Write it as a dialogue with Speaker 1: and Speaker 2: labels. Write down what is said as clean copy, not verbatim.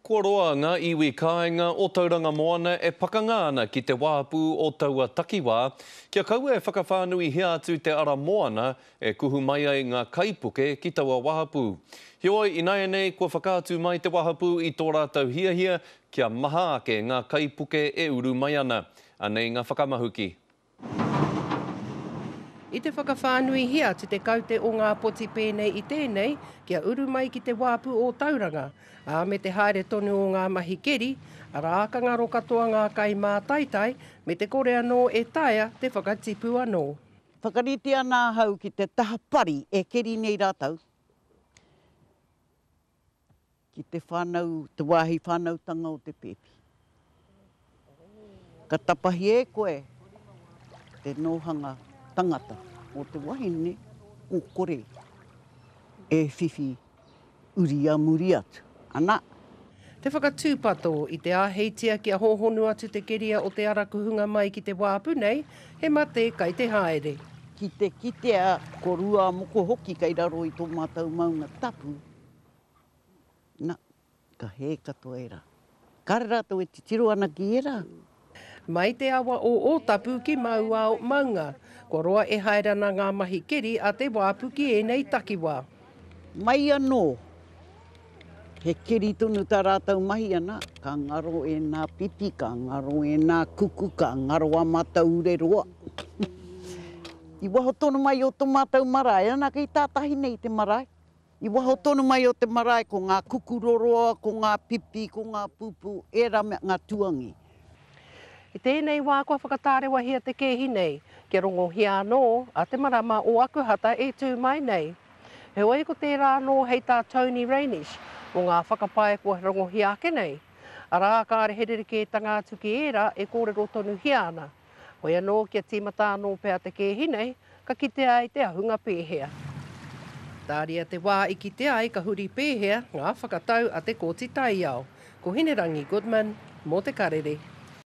Speaker 1: Kua roa ngā iwi kāinga o Tauranga Moana e pakanga ana ki te wāpu o taua takiwā, kia kaua e whakawhānuihia atu te ara moana e kuhu mai ai ngā kaipuke ki taua wahapū. Heoi, ināianei kua whakaatu mai te wahapū i tō rātou hiahia kia maha ake ngā kaipuke e uru mai ana. Anei ngā whakamahuki.
Speaker 2: I te whakawhānuihia atu te kaute o ngā poti pēnei i tēnei kia uru mai ki te wāpu o Tauranga, ā, me te haere tonu o ngā mahi keri, arā, ka ngaro katoa ngā kai mātaitai me te kore anō e taea te whakatipu anō.
Speaker 3: Whakarite ana ahau ki te taha pari e keri nei rātou. Ki te whānau, te wāhi whānautanga o te pēpi. Ka tapahi e koe te nōhanga tangata o te wahine kua kore e whiwhi uri a muri atu. Ana.
Speaker 2: Te whakatūpato i te āheitia kia hōhonu atu te keria o te ara kuhunga mai ki te wāpu nei, he mate kai te haere.
Speaker 3: Ki te kitea ko Ruamoko hoki kei raro i tō mātou maunga tapu, Na, ka hē katoa ērā. Kāre rātou e titiro ana ki ērā.
Speaker 2: Mai te awa o Ōtapu ki Mauao maunga. Kua roa e haere ana ngā mahi keri a te wāpu ki ēnei takiwā.
Speaker 3: Mai anō, he keri tonu tā rātou mahi ana, ka ngaro ēnā pipi, ka ngaro ēnā kuku, ka ngaro ā mātou ure roa. I waho tonu mai o tō mātou marae, ana kei tātahi nei te marae. I waho tonu mai o te marae ko ngā kuku roroa, ko ngā pipi, ko ngā pūpū, ērā mea, ngā tuangi.
Speaker 2: I tēnei wā kua whakatārewahia te kēhi nei, kia rongohia anō a te marama o Akuhata e tū mai nei. Heoi ko tērā anō hei tā Tony Reinish mō ngā whakapae kua rongohia ake nei, arā kāre he rerekētanga atu ki ērā e kōrero tonuhia ana. Hoi anō kia tīmata anō pea te kēhi nei, ka kitea ai te ahunga pēhea. Tāria te wā i kitea ai ka huri pēhea ngā whakatau a te Kōti Taiao. Ko Hinerangi Goodman, mō Te Karere.